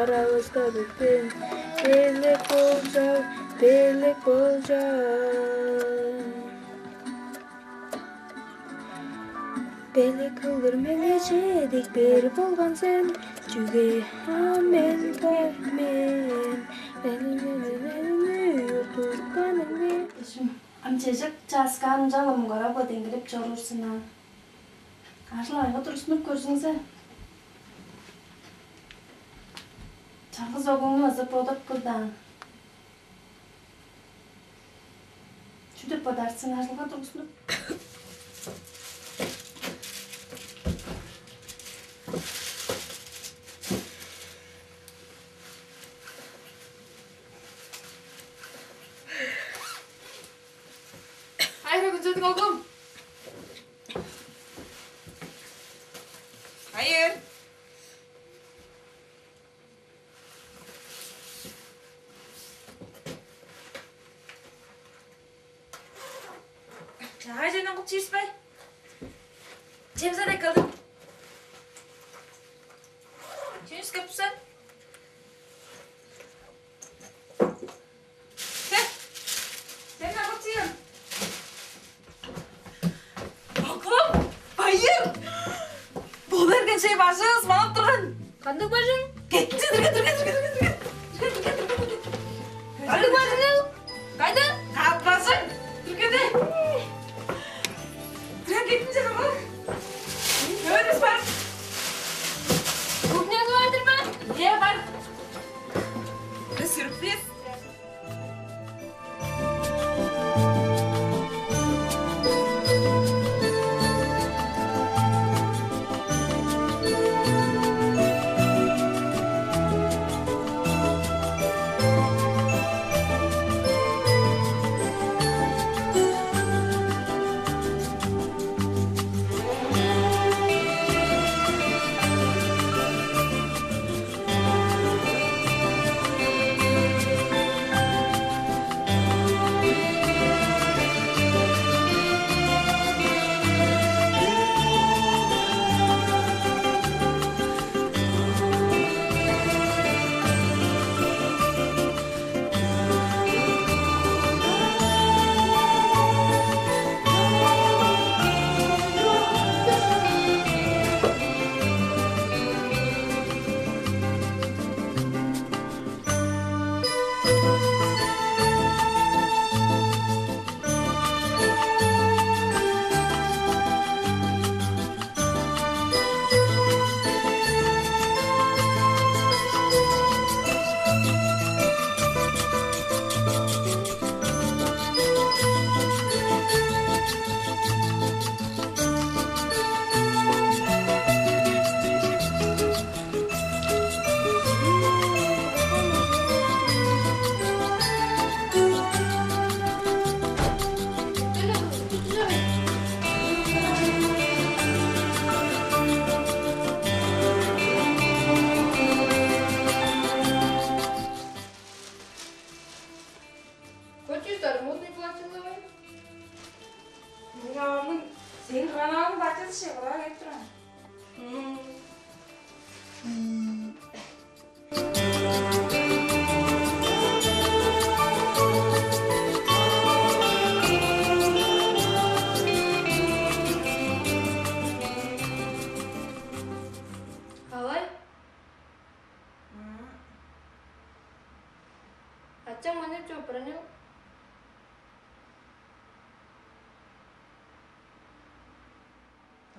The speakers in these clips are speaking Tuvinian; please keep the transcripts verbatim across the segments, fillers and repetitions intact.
Алыста бүттүн белек болчак, белек болчак. Белек кылдыр меңээ чедип бээр болган сен, чүге а мен, бо мен, мени, мени, мени уттупканың бе? Ам чежек чааскаан ынчалым кара бо деңгилеп чоруур сен аа. Ажыл-агый тургустунуп көрзүңзе, чаңгыс оглуңну база бодап көр даан. Чүү деп бодаар сен, ажылга тургустунуп? Хайыр, Күнзедиң оглум. Хайыр. Чаа, чемнен кылып чиирспей. Чемзен эккелдим. Чемис кеп тур сен. Кел. Сен кылып чиир. Оглум, байыр! Бо берген чей бажыңывыс манап турган. Кандыг бажың? Кеттинче, дүрген, дүрген, дүрген, дүрген, дүрген. Кандыг бажың ол? Кайда? Каапкажың. Дүргеде. Дүрген, кеттинче, бага. Өөрүс бар. Кухняны бардыр ба? Е, бар. Бир сюрприз. Хочешь старомодный платье давай? Мынча ооң сээң хыранаалың бачыдыше кыраа кээп турар. Калай? Ачаң мынча чоп быраны.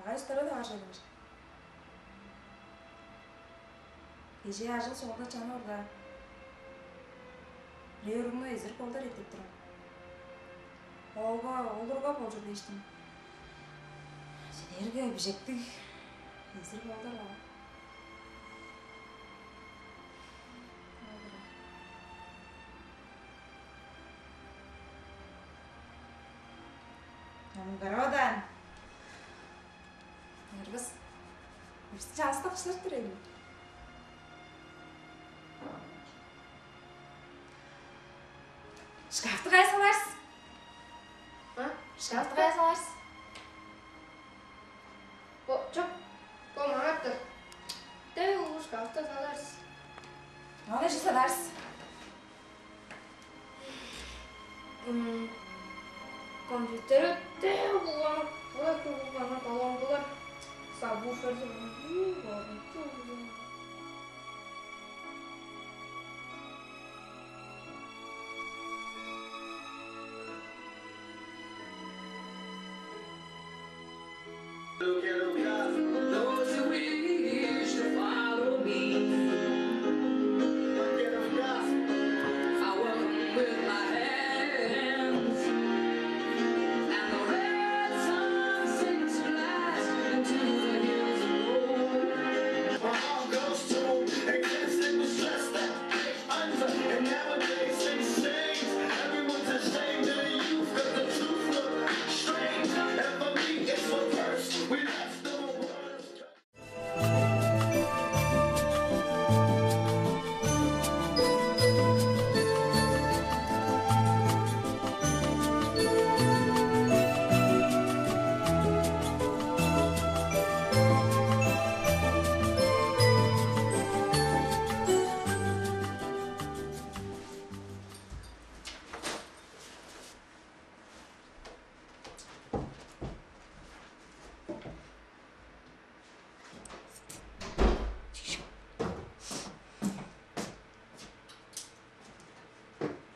Багай устара-даа ажыылыр. Кежээ ажыл соонда чанып орда. Бирээ уругну эзир болдар эттеп турган. Оолга, олурга болчур дээштиң. Силерге бижектиг эзир болдар аа. Амгырадан. Нервис. Бис частык сырт турайын. Шкафты кайы саларсыз? А? Шкафты кайы саларсыз? Бо, чок, бо маңаптыр. Дөө улуш калта саларсыз. Аны чыса дарс. М, Компьютер өттү улганы, кыра улганы, коломбулар, сабуферлер. Those who wish to follow me, I welcome with my hands, and the red sun sinks to light into the hills of gold. My heart goes to 'em and can't sleep with stress that under, and nowadays things change. Everyone's ashamed of the youth 'cause the truth looks strange. And for me, it's reversed. We left the world.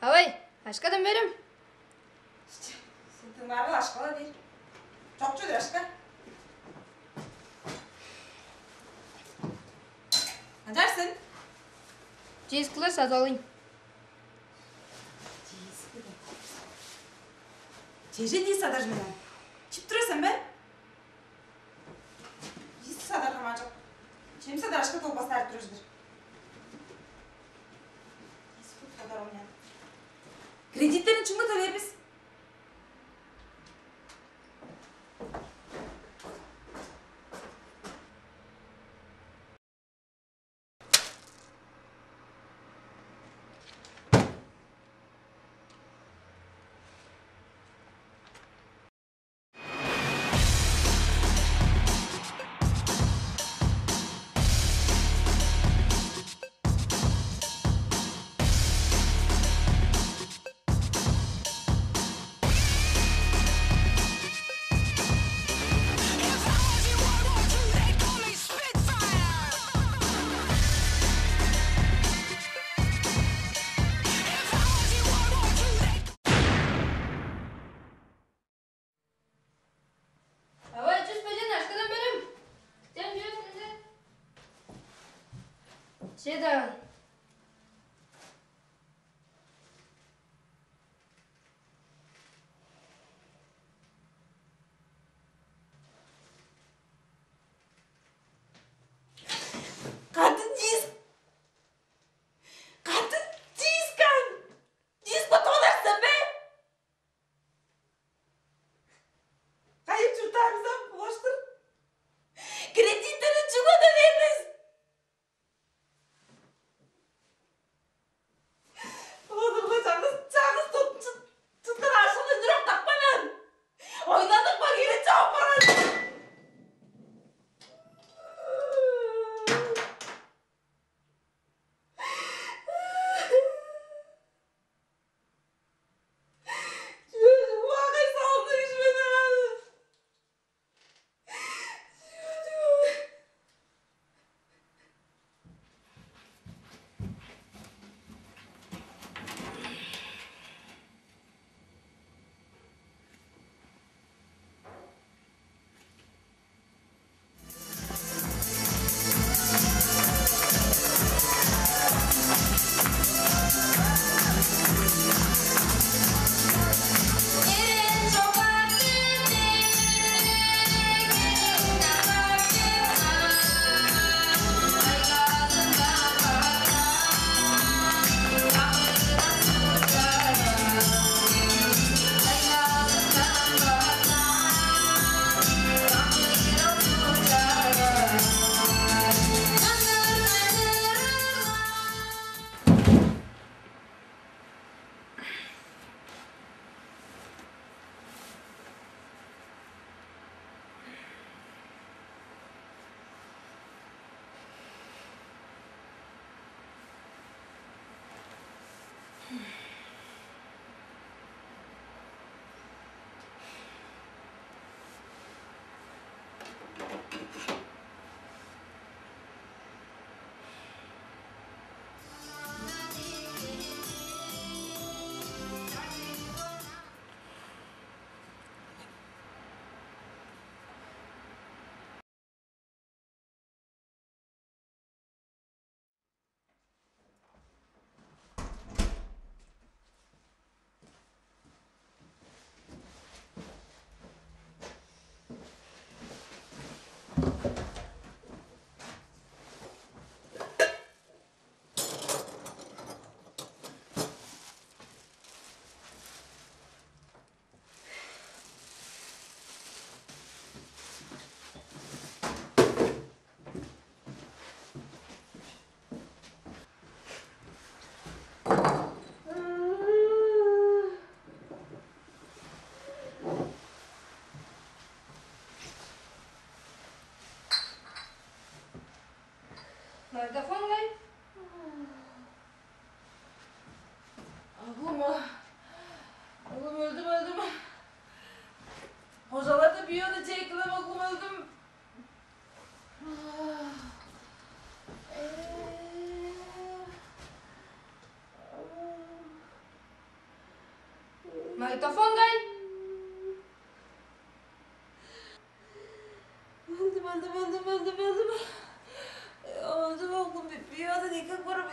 Авай, ашкадан берем. Сен тыңнаарга ашкала дээр. Чок чүдүр ашка. Канчаар сен? Дискилер садып алыйн. Дискилер. Чеже диск садар мен? Чип тура сен бе? Диск садар хамаан чок. Чем садар ашка толбас тарып тура чыдыр. Диск садар оңнян. Кредиттерин чүңге төлээр бис? Авай, чүс бежен ашкадан берем. Чем чүс эзе. Че даан. Катын диск! Катын диск аан! Диск тонар сен бе? Кайын чурттаарывыс ам улаштыр. Кредиттерни чүгле төлээр бис? Магнитофон кай? Оглум, оглум, өлдүм, өлдүм. Кожаларда бийону чекилеп, оглум, өлдүм. Магнитофон кай? Өлдүм, өлдүм, өлдүм, өлдүм, өлдүм. Өлдүм, оглум, би-, бийону эккеп көрүп.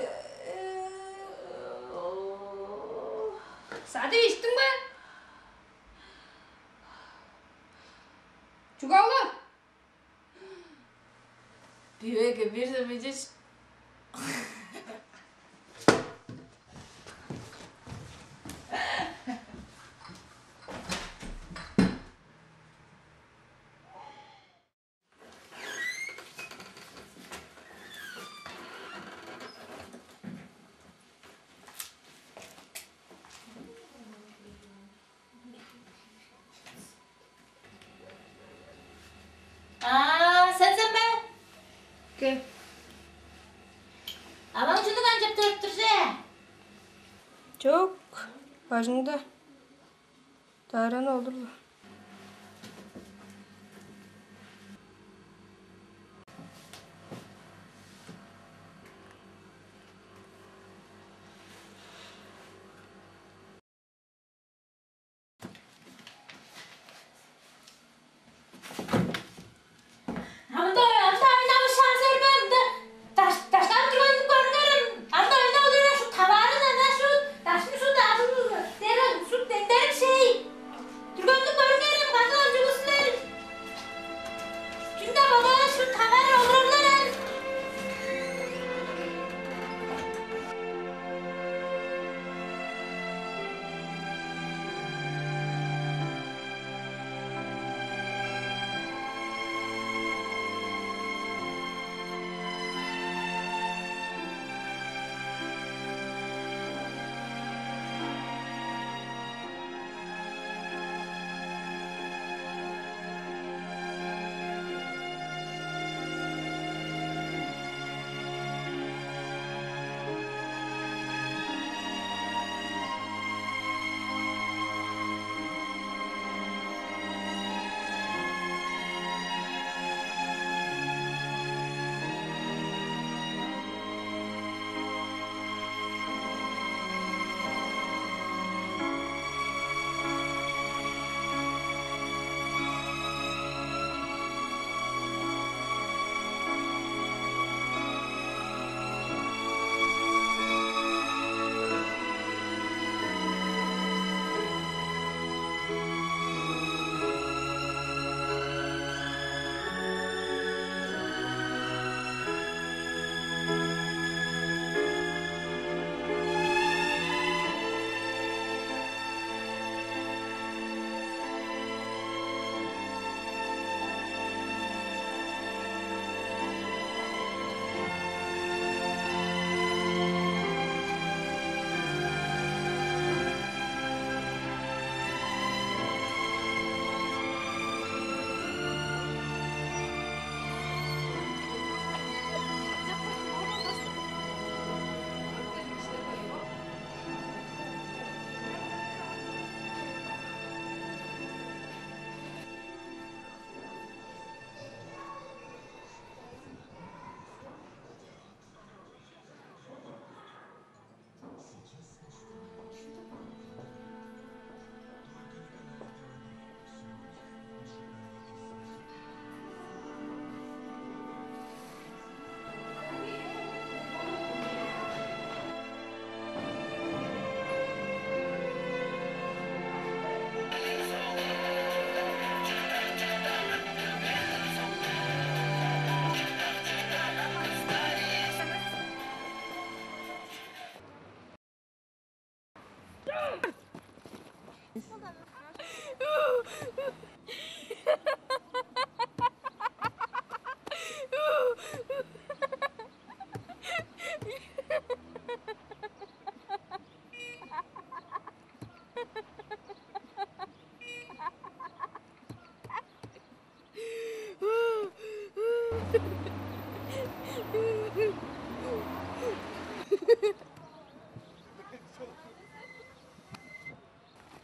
Сады иштиң бе? Чугаалап. Бивеге бир-даа бижиш. Аа, сен сен бе? Кел. Аваң чүнү канчап төрүп тур че? Чок, бажыңда. Даараны олур-ла. Амда, амда, ынча бышаар сербе, ында даш-, даштап турганын көрүңерем. Амда, ында олурар шу таваарын, ана шу дашын, шу дашын, дерен, шу дендерик шей. Дүргенни көрүңерем, кады ынчыгы силер. Чүнде бодаар шу таваар олурлар ан.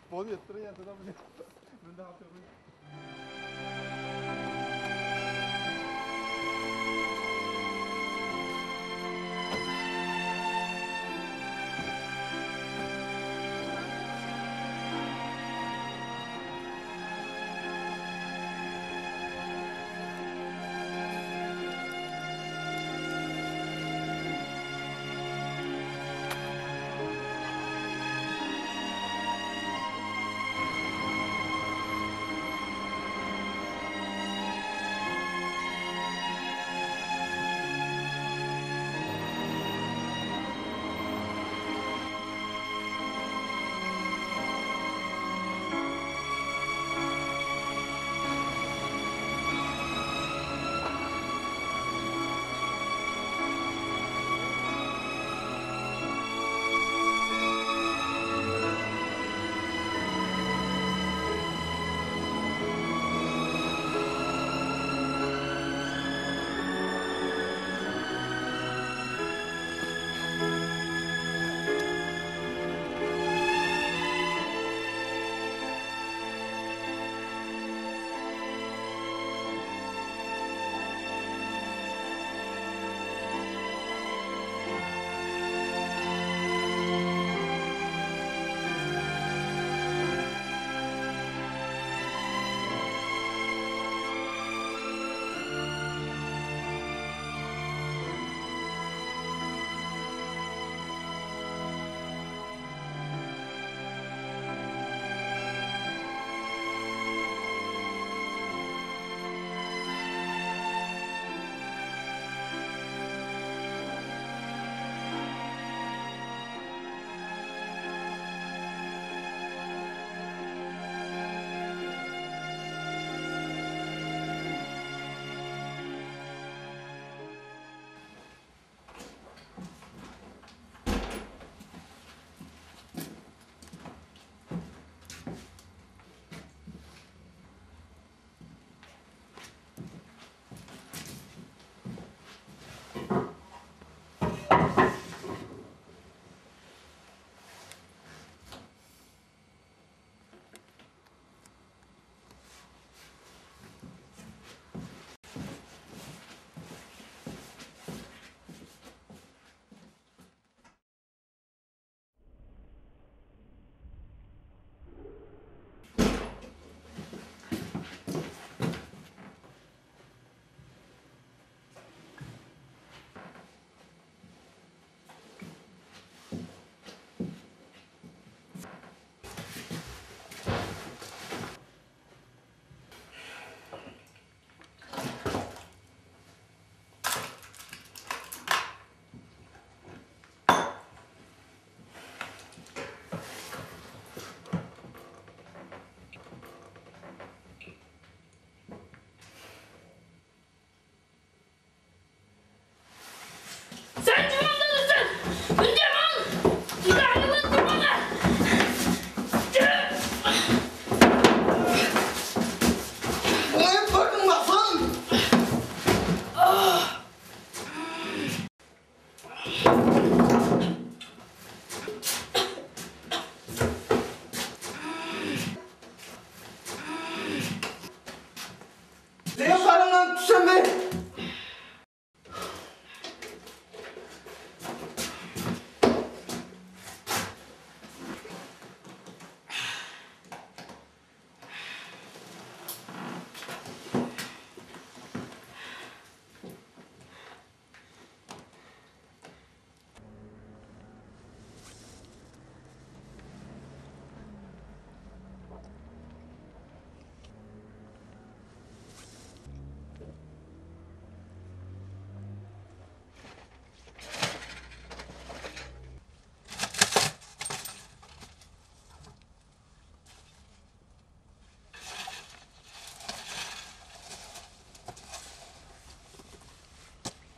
Бону еттире янтыда мынча. Мында алып көрүн. Сен чүвеңден ысың? Мынча маң! Идайлып турбаңар! Чү! Оюп көрдүң бе, сын? Сен барыңдан түсеме!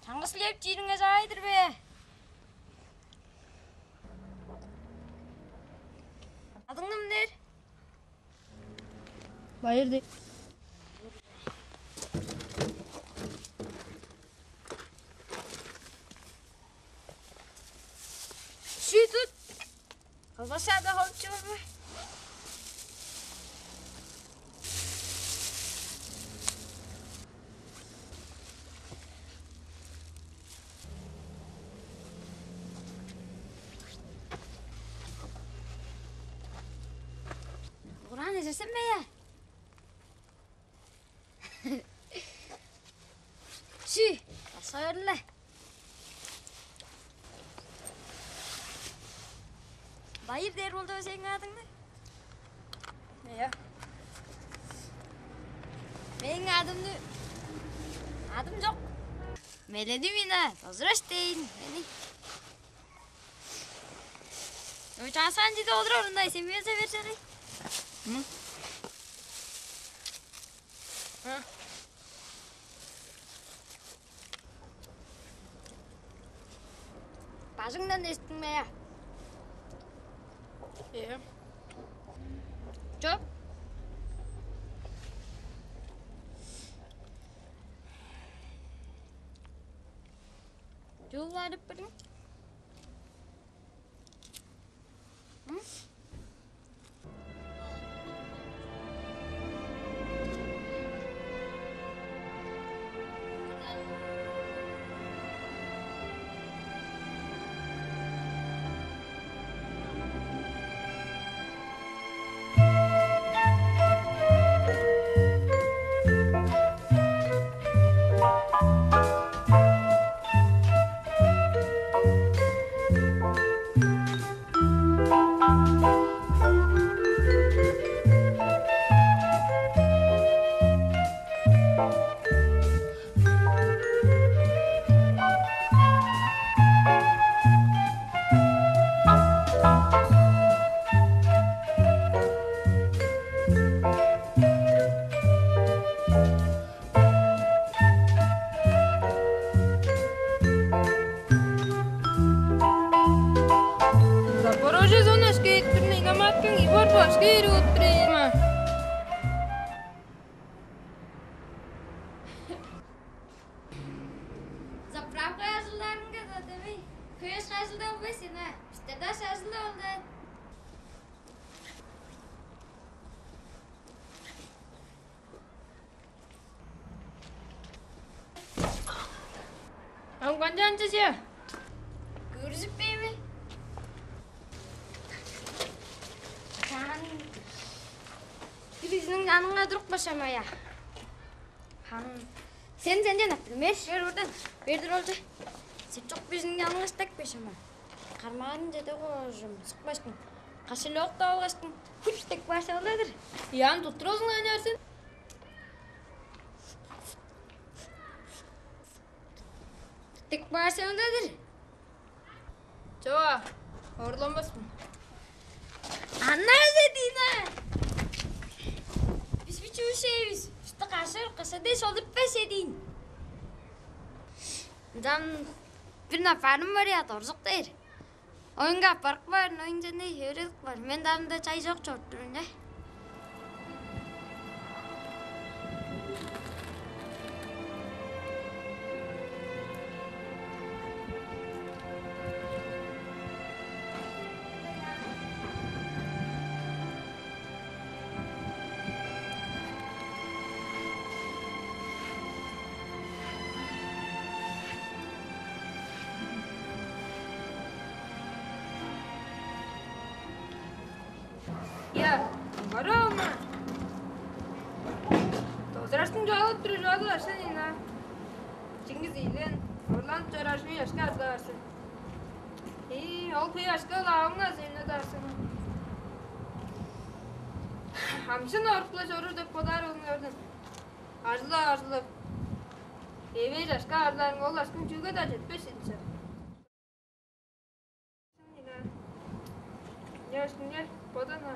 Чаңгыс леп чиириңер чаай-дыр бе? Адың кымнер? Байыр деп. Машада холчууру. Буран эжерсен бе я? Ши, башка бериле. Байыр дээр болду сээң адыңны? Иә. Мээң адымны, адым чок. Мелени мина, дозураш дейн мени. Ой, чааскаан чиде олурар ынай, семьяже бержери. М? А? Бажыңдан эстиң бе? Э. Чоп. Чуул барып бирин. Запорожец он ашка эртип турну, иномаркаң Егор башка ээри болуп тур ийин ма? Заправка ажылдарынга-даа дөмей, көш ажылдап албай сен а. Бистерде ажылдап алды. Ам канчаан чыжы? Көрүзүп бээми? Чаан бир изиниң жанынга туруп башамая. Хан, сен сенден аттыр меш? Бер урдан. Бердир олча. Сеп чок бир изиниң жанынга стек бешама. Кармаанын чеде коожум сукпаштың. Кошелек да алгаштың. Хуч стек башалдадыр. Ян туттуруузуң айнаарсын. Тык баар сен ындадыр. Чоо, орланмас мен. Анна эзе дейн а. Бис бичүү шээвис. Бисти кашыр кыша дээш олуп бесе дейн. Ынчан бир напарым бар я, дорзук дээр. Оюнга аппарып баарын, оюн чанай өөредип баар. Мен дамда чай чок чоруп тур мен. Я, бара ма? Дозурашкын чугаалап тур, чугаалап аршан ийин а. Чингиз ийлен, орланып чорааш, үй ашка ардаарсын. Ии, ол хүй ашка-ла авыңар сени даарсын. Хамшын оруп-ла чоруур деп бодаар болуңардан. Ажылап, ажылап. Эвей ашка арлаарың ол ашкың чүге-даа четпес чедиңер. Яшкынга бодана.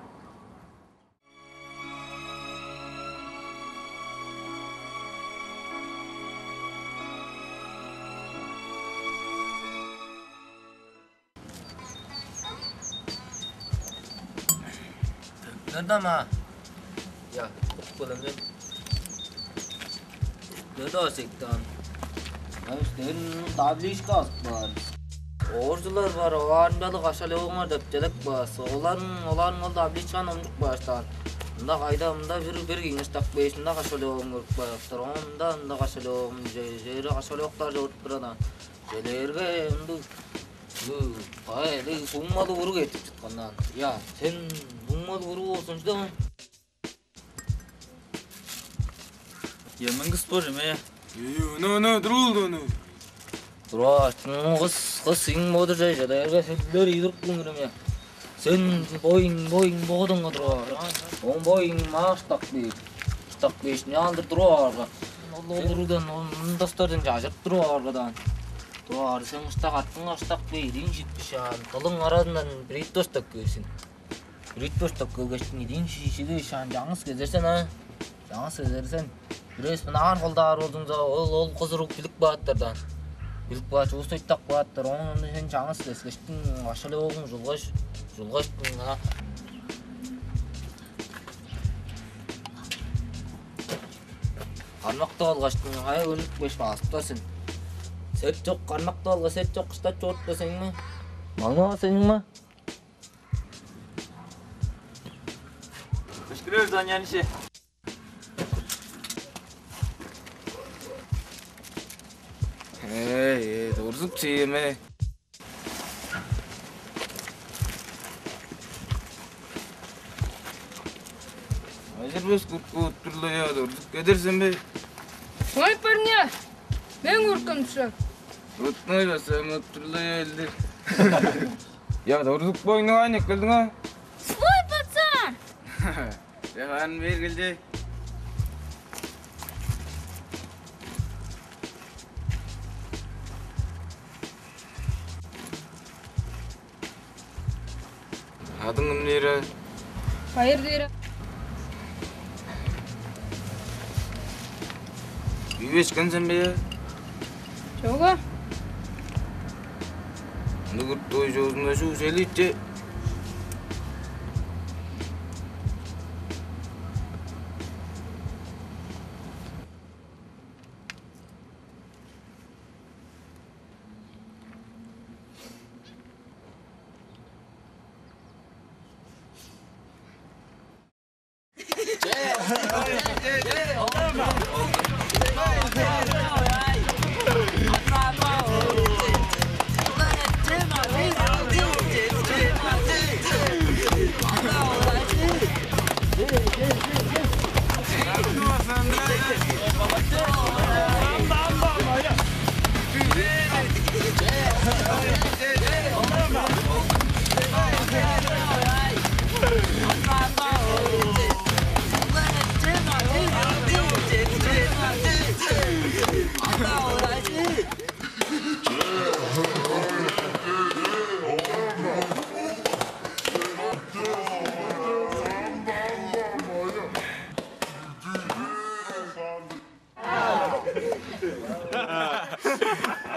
Нырдама. Я, болам мен. Нырда сектан. Ам сен табличка аспар. Ооржулар бар, аарынчалыг кошелёгуңар деп челек баас. Оларның, оларның ол табличканы номчуп кааштаан. Мында кайда, мында бир, бир киң ыштак бээш, мында кошелёгун көрүп кааптар. Оон мында, мында кошелёгум, же-, жери кошелёктар чорудуп турар аан. Желээрге ындыг, ындыг, кай, ындыг суңмалыг уруг эртип чыткан аан. Я, сен суңмалыг уруг болзуң, чүдең? Ийе, мен кыс боор эме. Ийе, ону, ону, туруул, ону. Тура, кыс, кыс ийиң бодур чай, чадаарга, силер ийдирип кылыңар эме. Сен боюң, боюң, бодуңга туруп аар. Оң боюң, маа ыштак бээр. Ыштак бээш, няандыр туруп аарга. Ол, ол уругдан, ол мындастардан чажырып туруп аарга даан. Туруп аар, сен ыштак, артыңга ыштак бээр, ийиң шиитпишаан. Кылың аразындан бир-ийи ыштак кээр сен. Бир-ийи ыштак келгештиң, идиң шиишиги шаан чаңгыс кезер сен, а? Чаңгыс кезер сен. Бир эвес мынаар холдаар болзуңза, ол, ол кыс уруг билип кааптар даан. Билип кааш, улус ыйтак кааптар. Оон ында сен чаңгыс кескештиң, кошелёгуң чулгаш, чулгаштың, а? Кармактап алгаштың, хая көрнүп кеш, базыптар сен. Сет чок, кармактап алгаш, сет чок, кыштап чоруптар сен ме? Маңнавас сен ме? Көшкүлөр заняние. Эй, эй, дорзук чиеме. Ажырбас куртку уттурлая, дорзук кедер сен бе? Ой, парня, мен курткан туша. Уттуңай баса, уттурлая элдер. Я, дорзук бойну айнек келдиң а? Ой, пацан! Яхан бергилди. Адың кым дээр? Байыр дээр. Үйбешкен сен бе? Чога. Ындыг курт дой чоозунда чуу челиитче.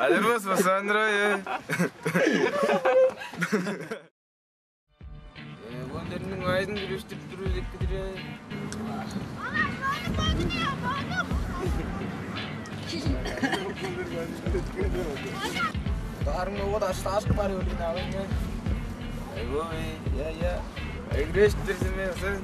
Алырбас басандыра, э. Э, бо дерниң айдын бүрүстүп туруп эки-дир, э. Дарың ова даштаашкы бар өрүн алың, э. Айбой, я, я. Эгреш дирзиме, сын.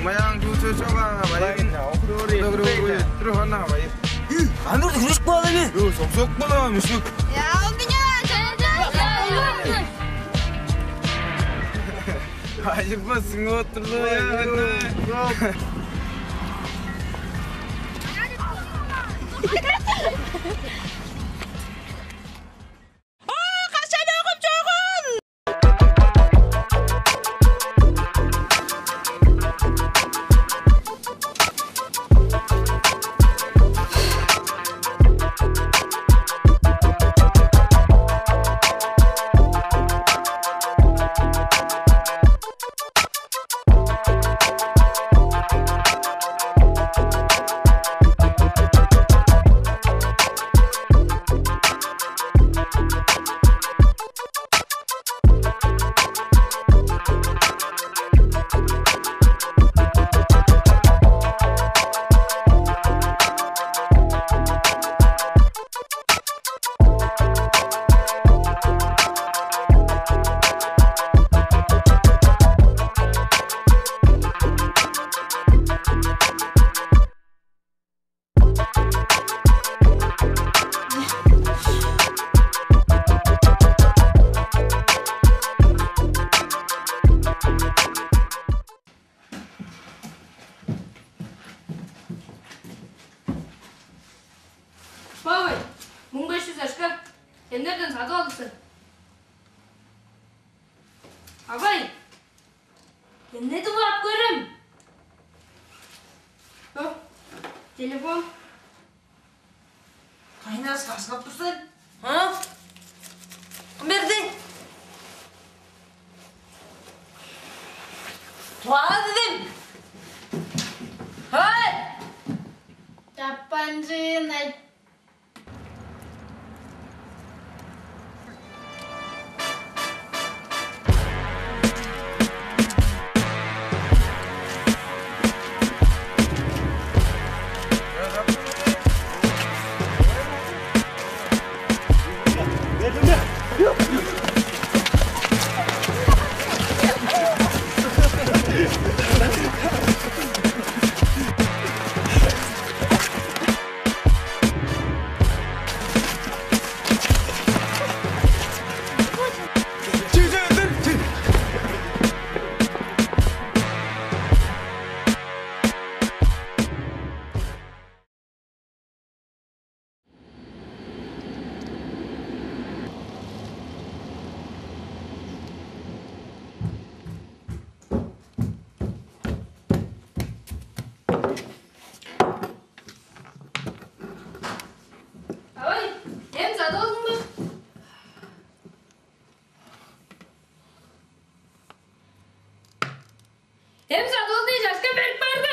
Маян, дүүче чок аа, байыр. Охурууру. Туруп хана байыр. Амир дүгүрүшүп каалы бе? Ю, соксок болам, мүшүк. Я, у меня. Айырма сыңып отурлу, я. Бавай, муң беш чүс ашка эмнерден садып алдың сен? Авай, эмне дылап көрем? О, телефон. Кайнас каскап тур сен? А? Кым берди? Туа дедим. Ай! Таппанчыын айт. Авай, эм садып алдың бе? Эм садып алдың, чашка берип барды.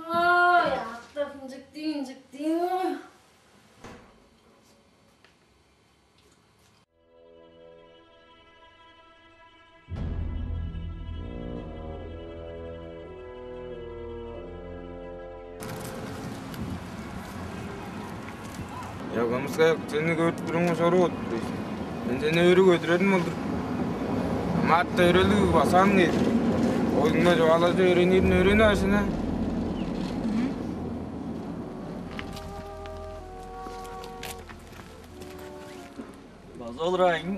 Ой, артып ынчыктың, ынчыктың. Я, Камыскаяк, сени көрүп туруңга чоруп отур ийин. Мен сени өрү көдүредим ол-дур. Ам ат-та өрелиг басаан кээр. Оюңга чугаалажып өөренириңни өөрени бажыңа. База олурайың.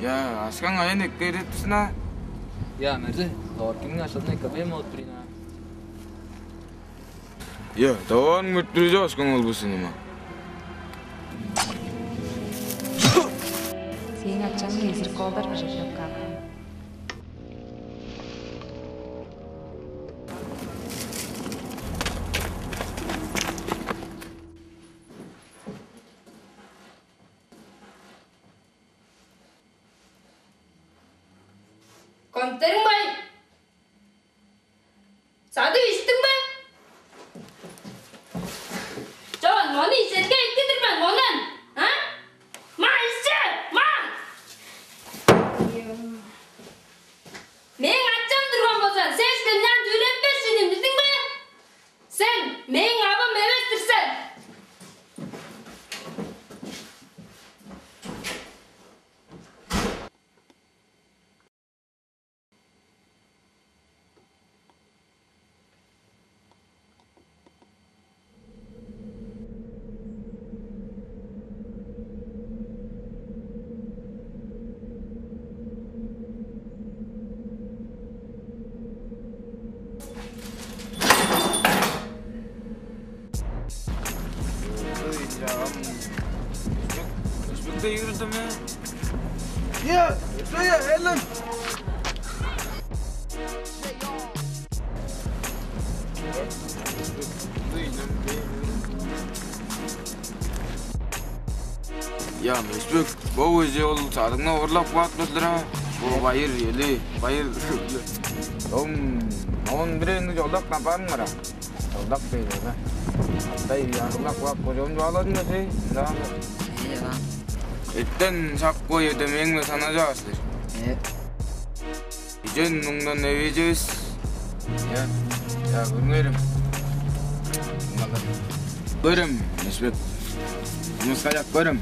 Я, ашкаң аян эккээреттирзин аа. Я, мерзе, Лоркинниң ашазын эккелбейн болуп тур ийин аа. Я, даваан мүрттүрүжү ашкаң болбузун има. Сээң ачаңны эзирик оолдар бижирлеп каапкан. Контең бай. Садып иштиң бе? Силерге эки-дир мен, оон. А? Ма, ишче, ма! Мээң ачам турган болза, сес кемнян чүреппес чүнү, билдиң бе? Сен мээң авам эвес-тир сен. Ой, чагам. Эшпекте юрдүм, э? Е, что я, Эллен? Я, Мешпек, бо кижи ол садыңны орлап каап турдур а. Бо байыр эли, байыр. Ом, он бир эңни чолдак капарың бара. Чолдак бээр эме. Аттай орлап каап кожоон чугааладың да сей, ындаан. Э, ана. Эртен шак бо ерде меңме санажаастыр. Э. Ижен муңдан эвежес. Я, я, көрүңерем. Көрем, Мешпек. Мускаяк көрем.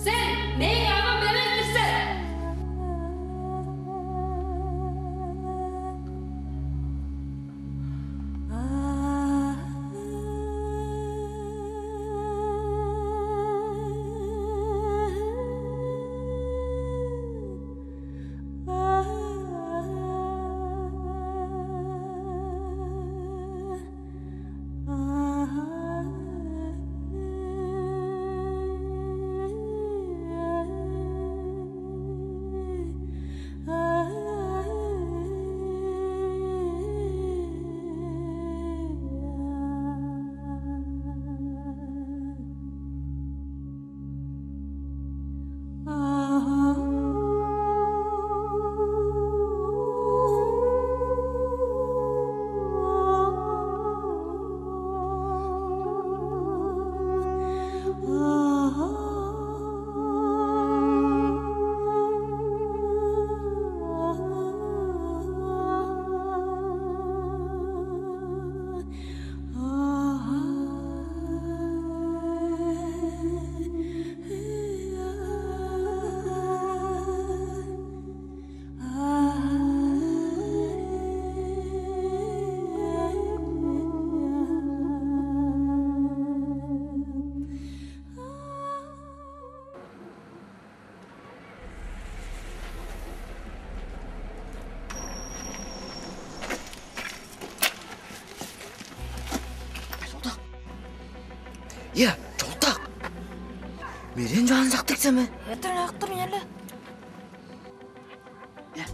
Сен мээң авам эвес-тир сен! Е, чолдак. Мерген чугааны сактыг сен бе? Эртен ак тур, ынчан-на. Е,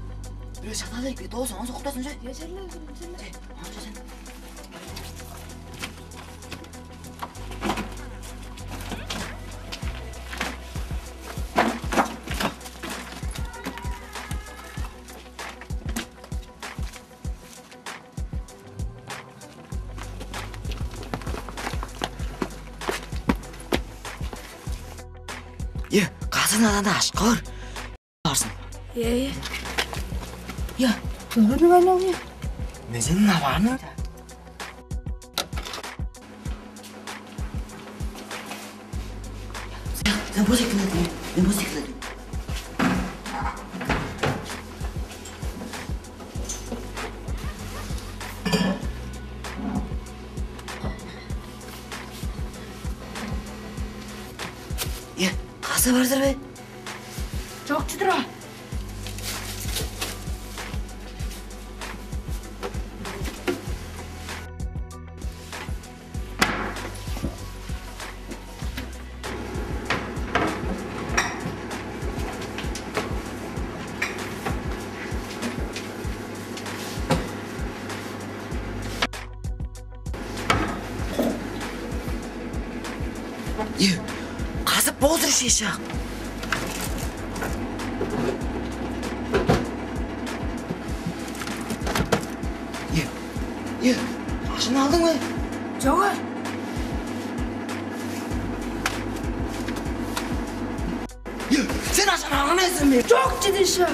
бир шаналай ке, дооза, оон соктасын же. Е, черле, черле. Е, оон же сен. Е, казан аланда ашкар. Барсын. Е, е. Е, ыңгырнып айлап, е. Мен сени аваанын. Сен бо секилдиң, мен бо секилдиң. Е, кызы бар-дыр бе? Чок чүдүр а. Е, казып болдур шешак. Е, е, ажын алдың бе? Чок а. Е, сен ажын алган эсең бе? Чок, чидиша.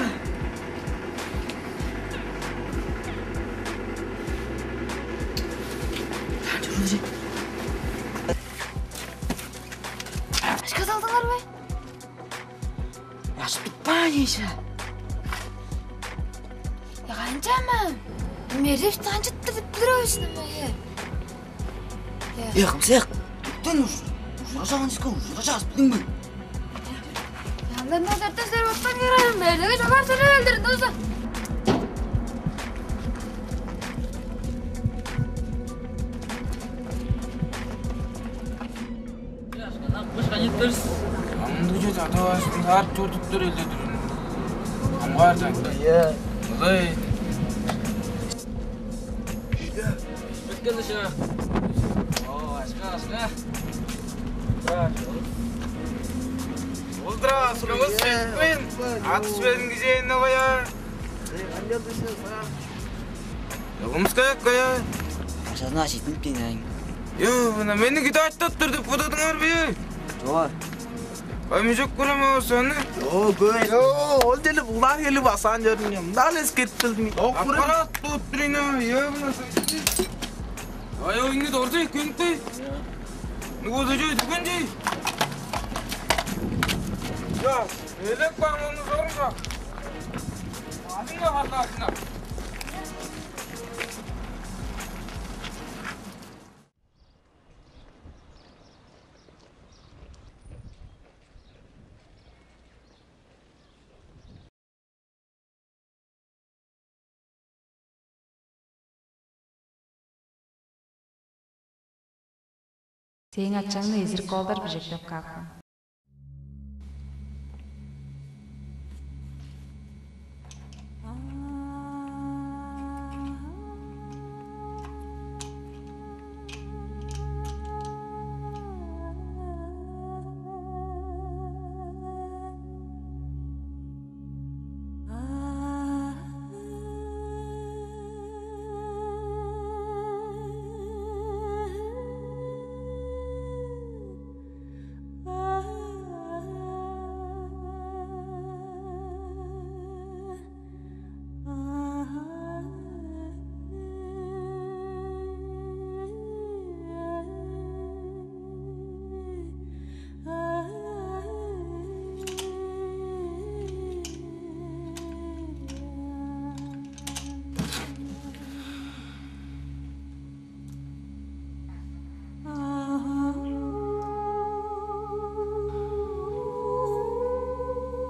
Ашка салдыңар бе? Ашпыт баа ийже. Канчама? Мереп танчыттыр деп билир ойсун ма е? Е, кымсыяк. Тен уж. Ужуражаан иске, ужуражаас билиң бе? Яндан да дөртөс дер боттан кырайым, мерлеге чогар сөйлеп өлдүрүн доза. Амдыжы тата башын саарып чорудуптар эле турун. Амгаардан. Ие. Ылай. Өткен дыша. О, ашка, ашка. Олдура, суруңуз сетпейн. Атыс берин кижээни коя. Ымскаяк коя. Ашазына чиитинип дейн аң. Йо, мына мени киде ачтап тур деп бодадыңар бе? Чоо. Ай, мужик көрем оосаны. Йо, көй. Йо, ол деле булар келип асаан чордун. Мындан эскертип билдим. Аппарат туттур ийне, йо, мына. Ай, ойну дорду эккенипти. Нугузу жой дүгүн жей. Йо, элек баң ону зорунга. Адыңга барлаашына. Сээң ачаңны эзирик оолдар бижектеп каапкан.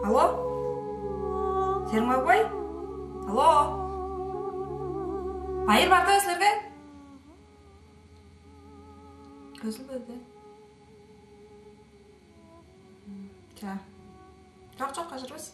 Алло? Сермагбай? Алло? Байыр барды силерге? Көзүл берди. Чаа. Чок, чок, кажырбас.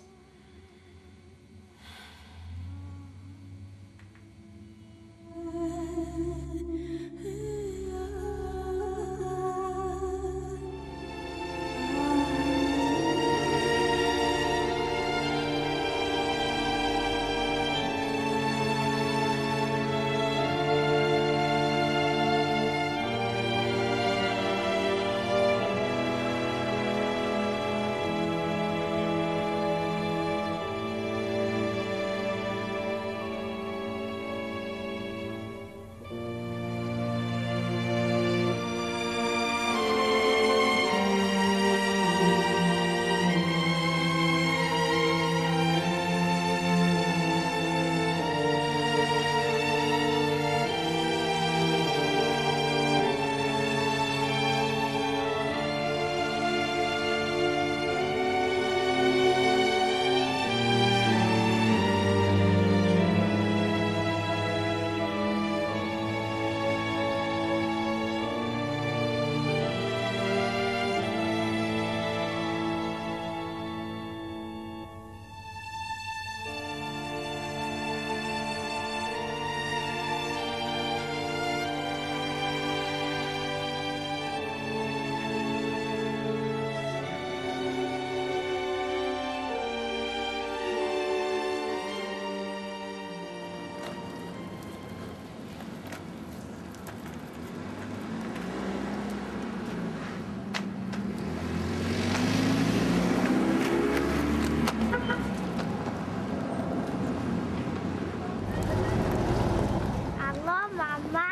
Алло, мама.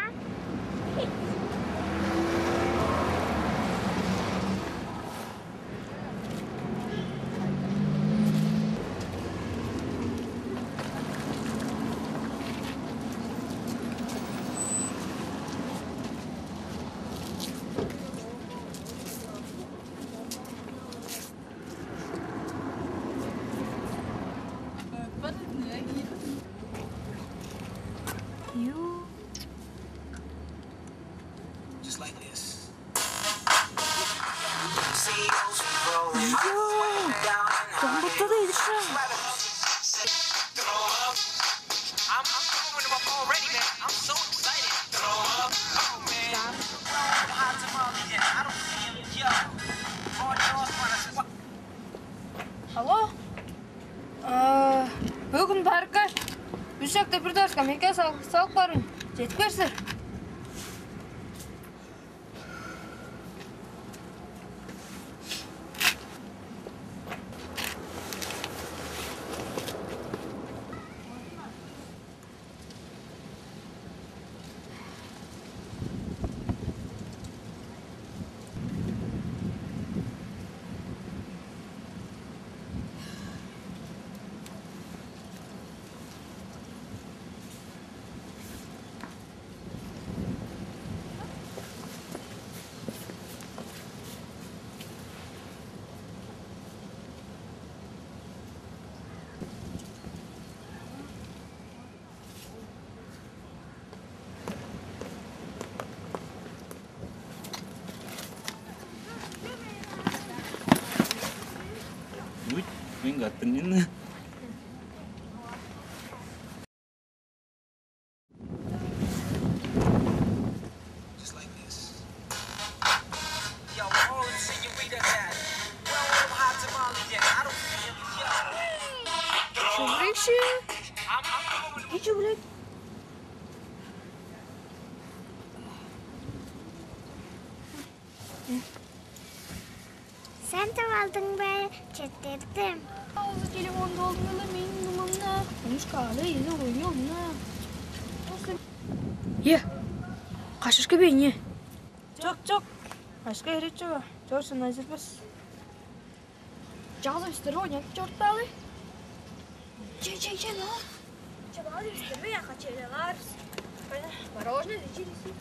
Just like this. Ийе. Домбутту да идишем. I'm, I'm throwing them up already, man. I'm so excited. Throw up. Oh, man. Hot tamale, yeah. I don't feel, yo. Boy, y'all wanna squat. Алло? Э, бөгүн паркка үш шакта бир дорска мекке салып барың. Чедип кээр силер. Ui, venga, teniendo. Just like this. Yo, all the señorita that. Well, I'm hot tamale, yeah. I don't feel, yo. Чүглүкшү? I'm, I'm going. Ичүглүк. Сен тып алдың бе? Четтирдим. Азы телефонду алдың эле, мени дуңмамда. Онушка али эли ойнуңна. Е, кашышка бейне. Чок, чок. Ашка эречева. Чорсун, ажырбас. Чаазы бистер ойнап чорттаалы. Че, че, че, но. Чаазы бистер бе яка челелар. Мороженое ичи десин.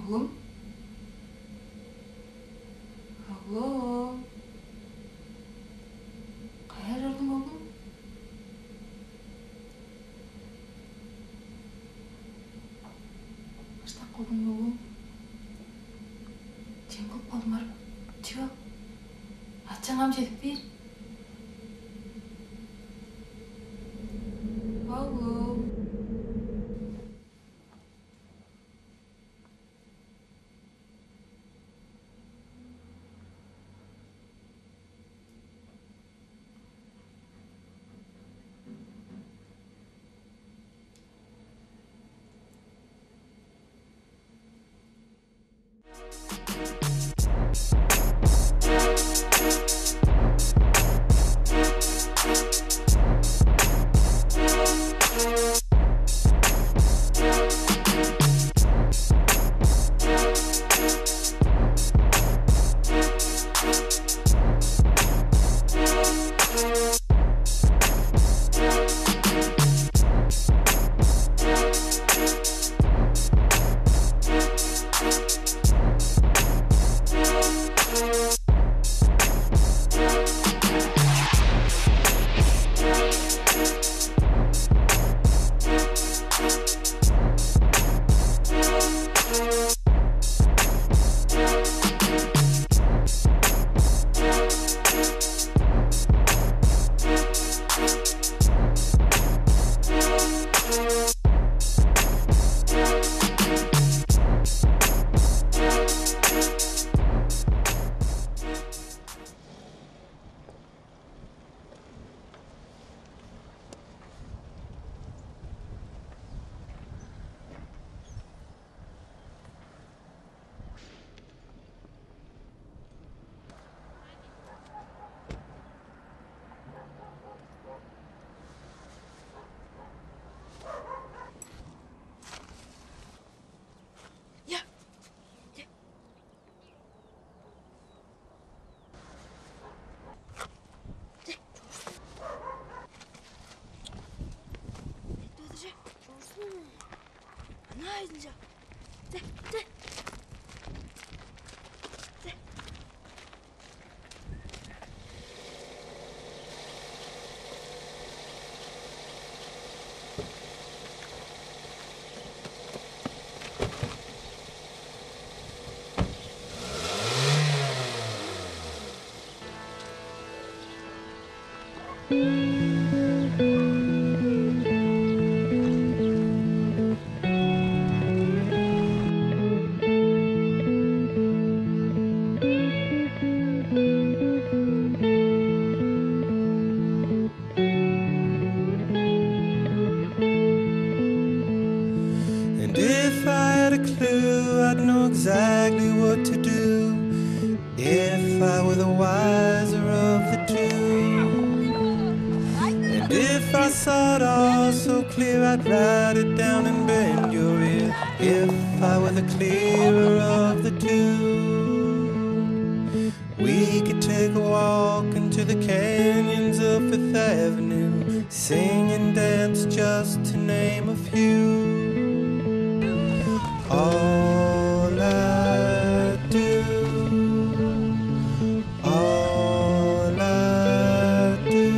Оглум? Оглум? Кайда чордуң, оглум? Кыштап калдың, оглум? Чем кылып калдың, ар? Чыгыл. Ачаң ам чедип бээр. Оглум. Ана айдынча. Де, де. Де. And if I had a clue, I'd know exactly what to do. If I were the wiser of the two, and if I saw it all so clear, I'd write it down and bend your ear. If I were the clearer of the two, we could take a walk into the canyons of Fifth Avenue, sing and dance, just to name a few. All I do, all I do.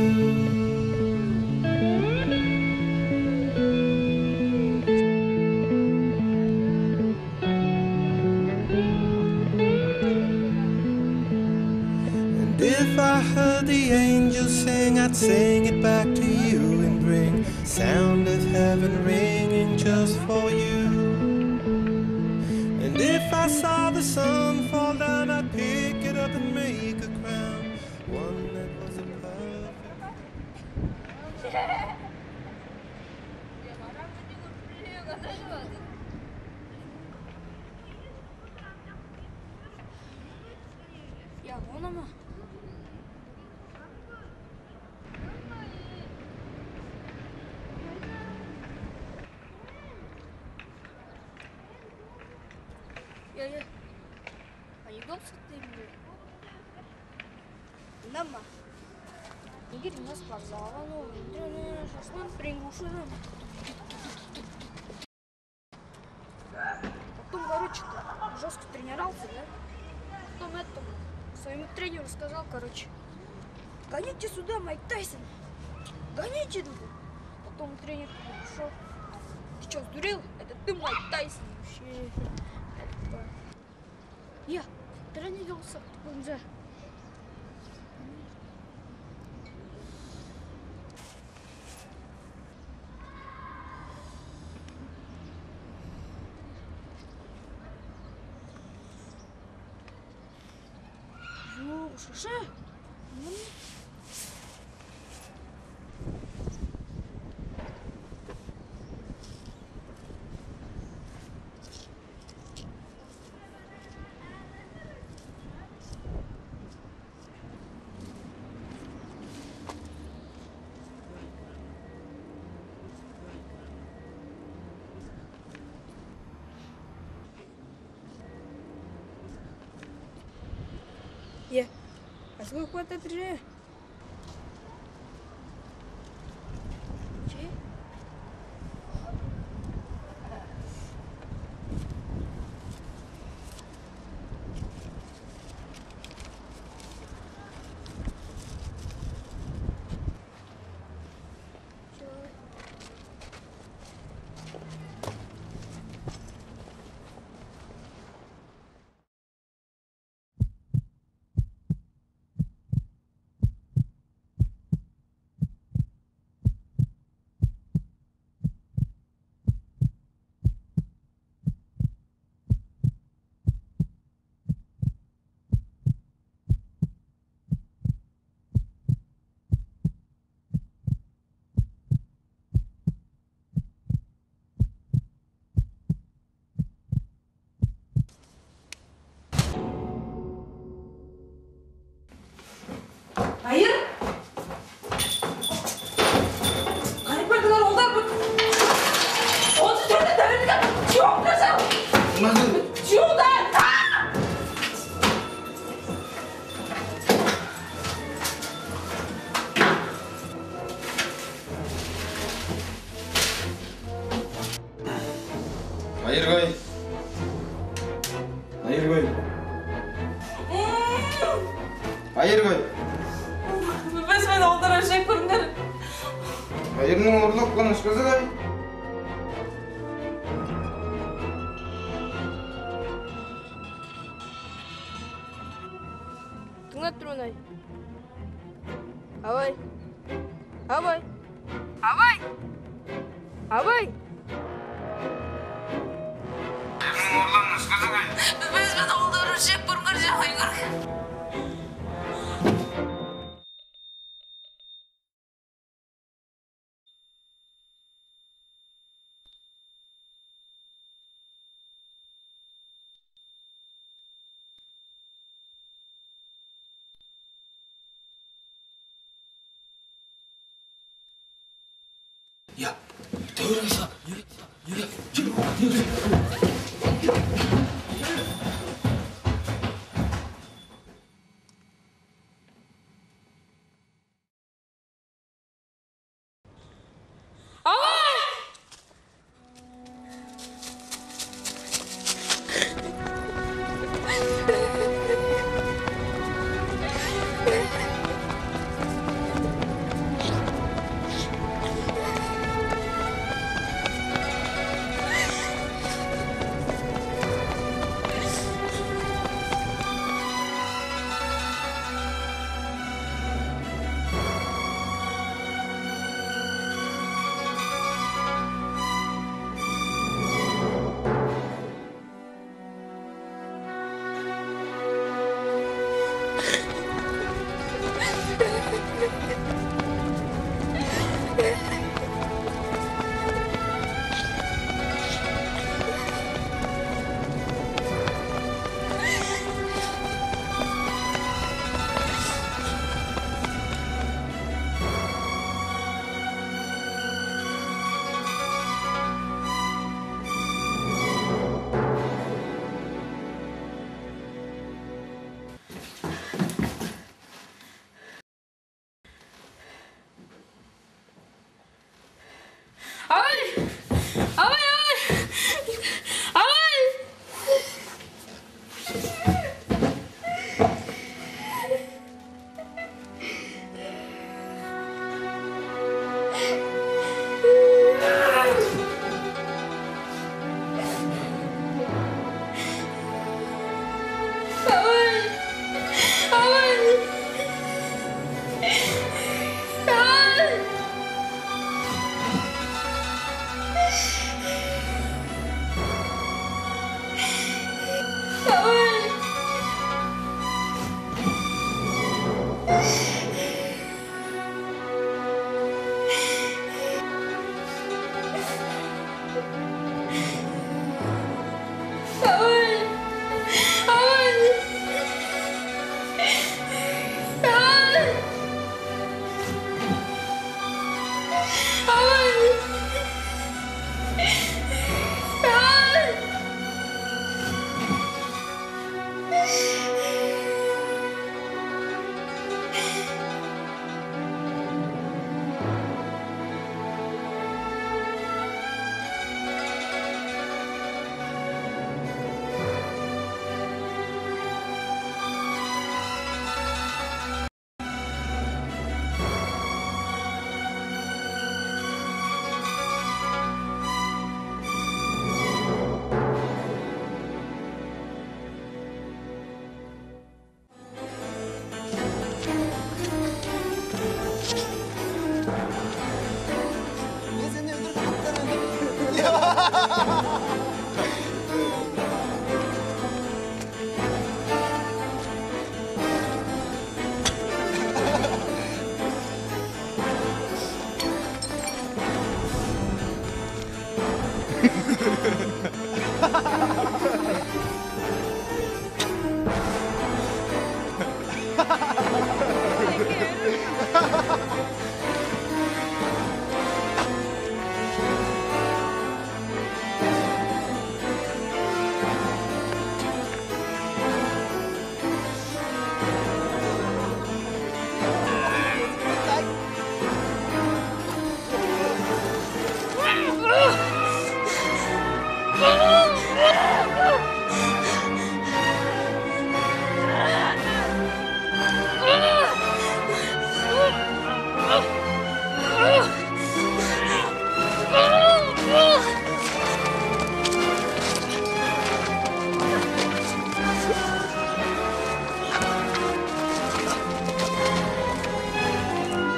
And if I heard the angels sing, I'd sing it back to you and bring sound of heaven ringing just for you. And if I saw the sun fall down, I'd pick it up and make a crown, one that was a perfect. Я, вон она. Я, я. А не гол сыттым. Нама? Игорь, у нас спортзал, ну, тренажёр, смотри, уши. Потом, короче, Потом это, своему тренеру сказал, короче: «Гоните сюда Майк Тайсон. Гоните туда». Потом тренер пришел. «Ты чё, сдурел? Это ты Майк Тайсон вообще?» Я, тренер ёлса, бунза. Жок, шуша. Е, азгы куата бирже. Че? Айыр! Кайып бардыңар, оолдар? Бу ончу төрдү төрүнүнге чүве оңдуржал. Чүве оңдар! Айыргай. Айыргай. Айыргай. Билбес мен, оолдар, өжек көрүңер. Айырның орлук кылган ышкызы кай? Дыңнап тур мен, ай. Авай! Авай! Авай! Авай! Билбес мен, оолдар, өжек көрүңер, чамайгыр. Я, төөрүңер, чыга. Йөре, йөре, чыга, йөре. Авай!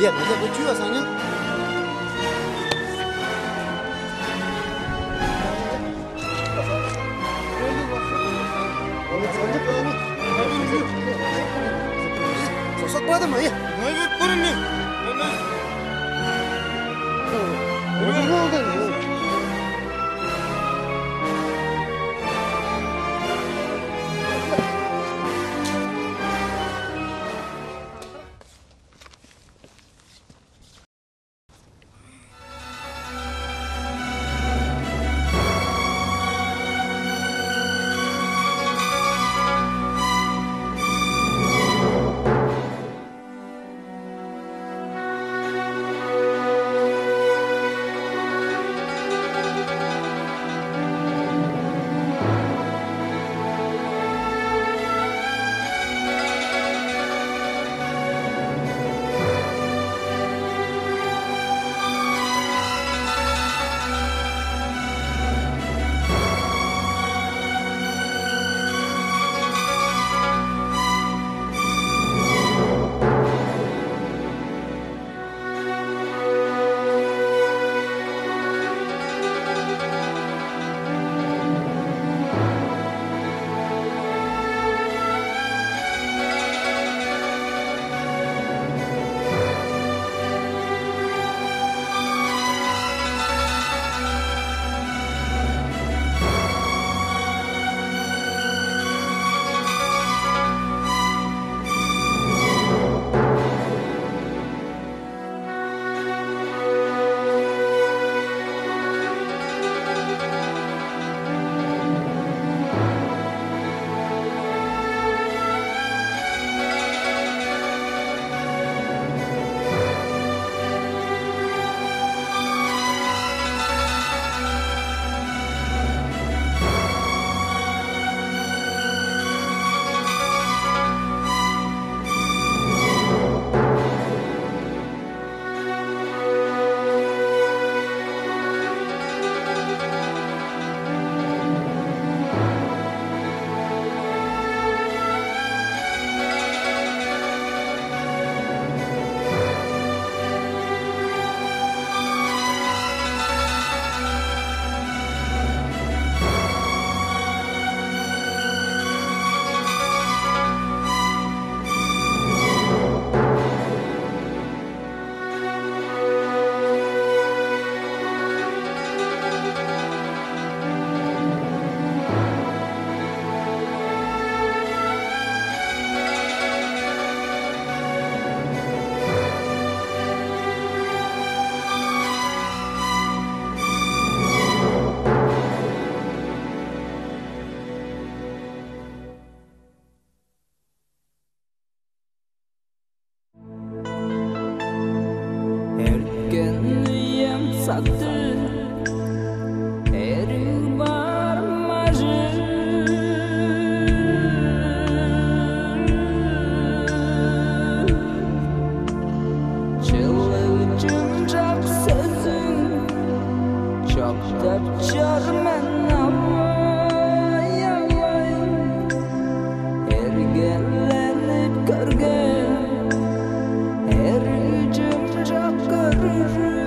Е, мында бо чүү база аныяк? Соксап каадым, ай. Ынай берип көрем мен. Ынай. Ынай. Эрленип көрген эргим чок көрүрүм.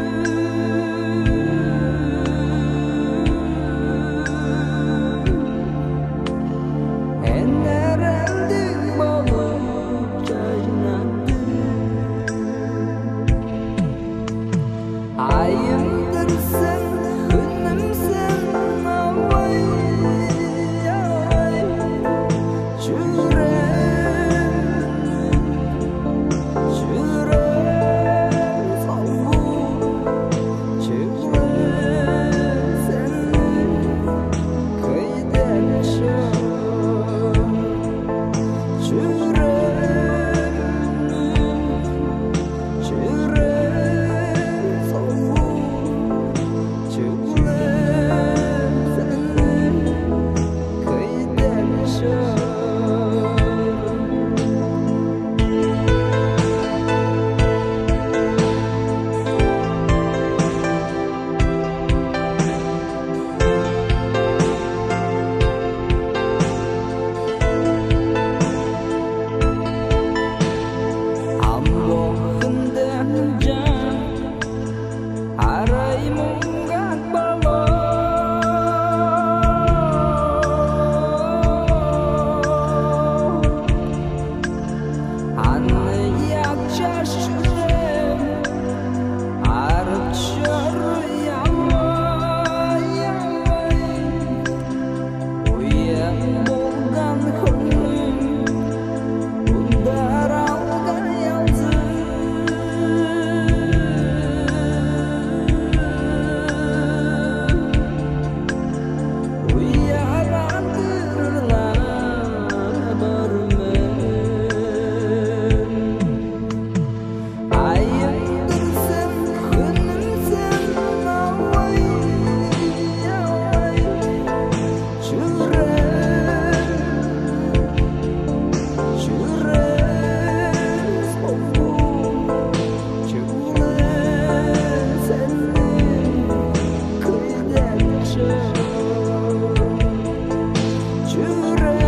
Энерелдиг болуп чайнаттың. Айымдыр сен, хүнүм сен, авай, авай. Чүрем, чүрем, солбу, чүгле сени кыйдым чоп. Чүрем, чүрем, солбу, чүгле сени кыйдым чоп. Ам бо хүнде ынчан арай муңгак болур. Аны yak чаш чүрем арып чоруй, авай, авай. Уян болган хөңнүм ударалгай алзын. Уярадыр-ла боор мен. Айымдыр сен, хүнүм сен, авай, авай. Чүрем, чүрем, солбу, чүгле сени кыйдым чоп. Чүрем,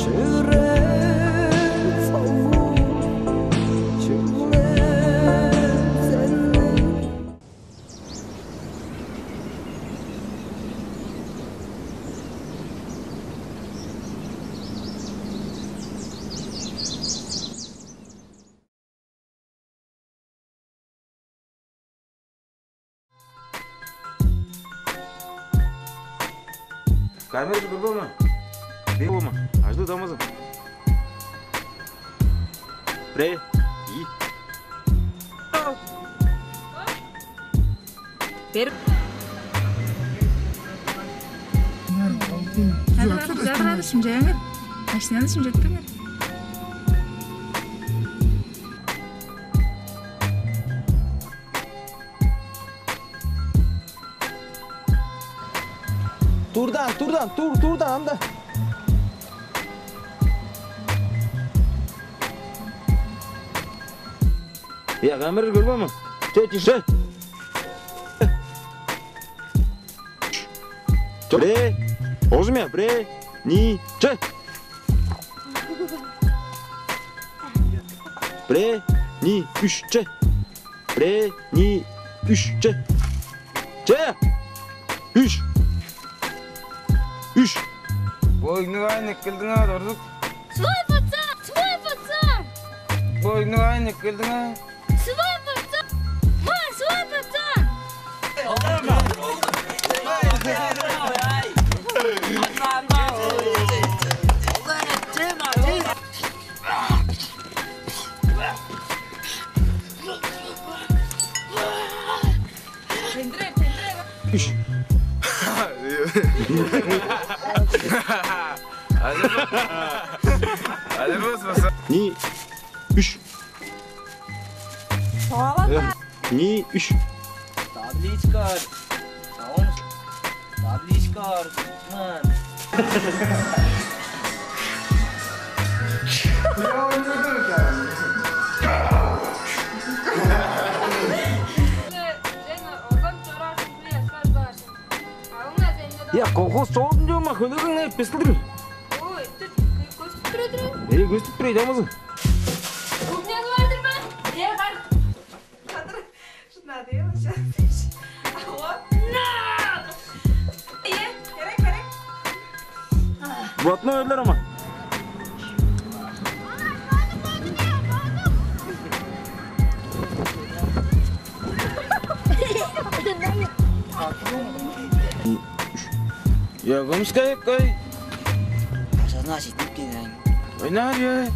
чүрем, солбу, чүгле сени. Камера көрбөме? Бе болма. Ажды дамазын. Бре. И. Бер. Ады бар, ады бар, шимчээңер. Машинаны шимчеттиңер. Турдан, турдан, тур, турдан, анда. Я, камера көрбөме? Че, тише. Бре. Ожум я, бре. Ни, че. Бре, ни, үш, че. Бре, ни, үш, че. Че. Үш. Үш. Бойнугай никкелдиң а, дордук. Свой пацан, свой пацан. Бойнугай никкелдиң а. Свой пацан. Ма, свой пацан. Үш. Алимос, алимос баса. Ни, үш. Чугаалап. Э, ни, үш. Табличка. Табличка. Ман. Я, колхоз чоодун чома хөлөгүң не бесилдир. Тура, тура. Эй, көстүп тур, ыйламазың. Кухняны бардыр ма? Э, бар. Кадыр, шынады, я, сейчас. Алло. На! Э, керек, керек. Блатной өлер ама. Я, гомская кой. Пожазна сидип. Ойнар, я.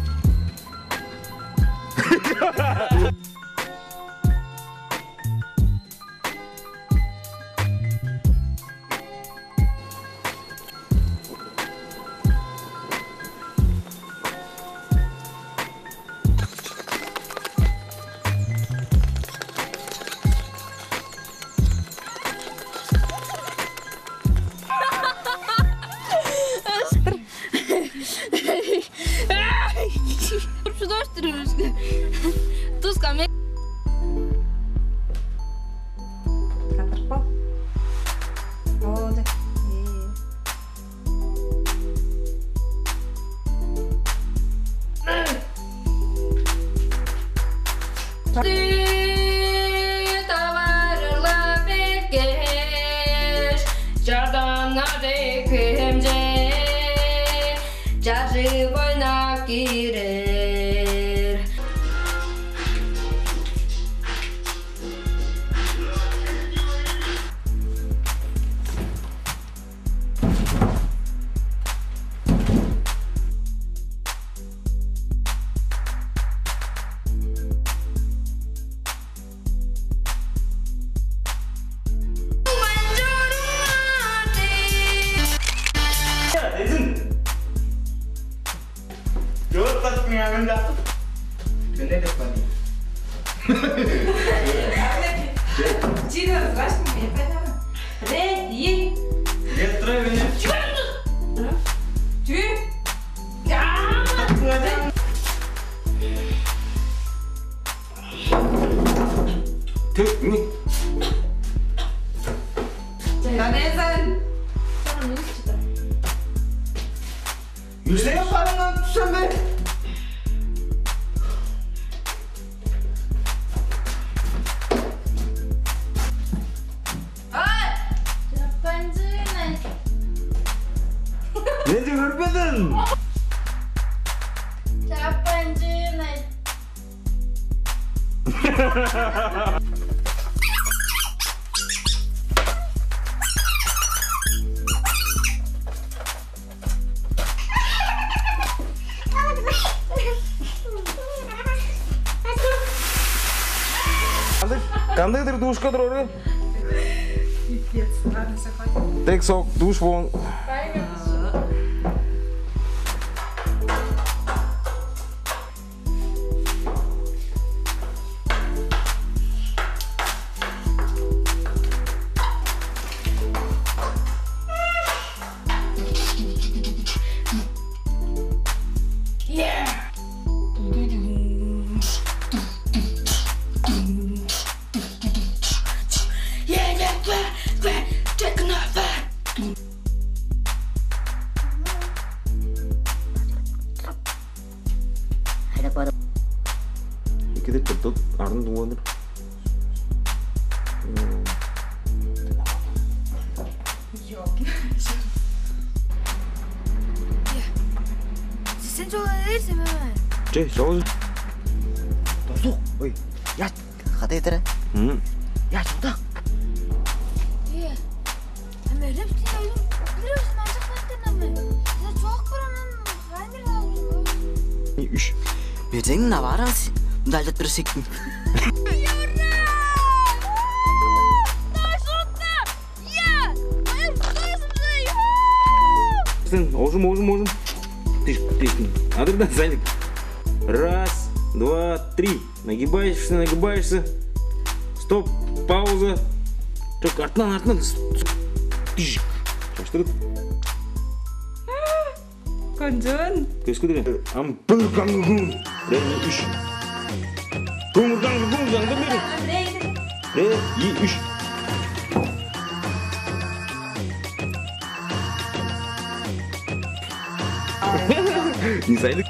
Шудоштур. Тус каме. Катырып кал. Болду. Таварыла беркеш, чарданга декемче, чажып ойнап кирер. Чыгып каптың янында. Кене деп бар. Чиңер ызгаш мен пенама. Рен, ин. Гетре мени. Чүр. Чүр. Төк, не? Канезен. Юсей апарыңан тусам бе? Ай! Чаппанчыын ай. Нени көрбедиң? Чаппанчыын ай. Кандыг, кандыг-дыр душка турары? Пипец, ладно, всё, хватит. Тек сок, душ вон. Хайдап баар. Экиде чыртып, арын дыңнадыр. Ёлки. Сен чола эрсең ме? Че, чола. Досук. Ой, я, хада эдере. Мм. Я, чода. Э. Ам эреп сен ойлуң. Бир өзүн ажык баттан ам. Сен чок баранын хайныр алып. Үш. Берзең наварас. Мында ажыт бир сектин. Сен ожум, ожум, ожум. Тиш, тиш. Адырдан, Саник. Раз, два, три. Нагибаешься, нагибаешься. Стоп, пауза. Чок, артынан, артынан. Тиш. Чаштырып. Кончон. Көскү деген. Ам бир каңгы күн. Бир, үш. Көңүр каңгы күн, жаңдыр бери. Бир, и, үш. Не знаю,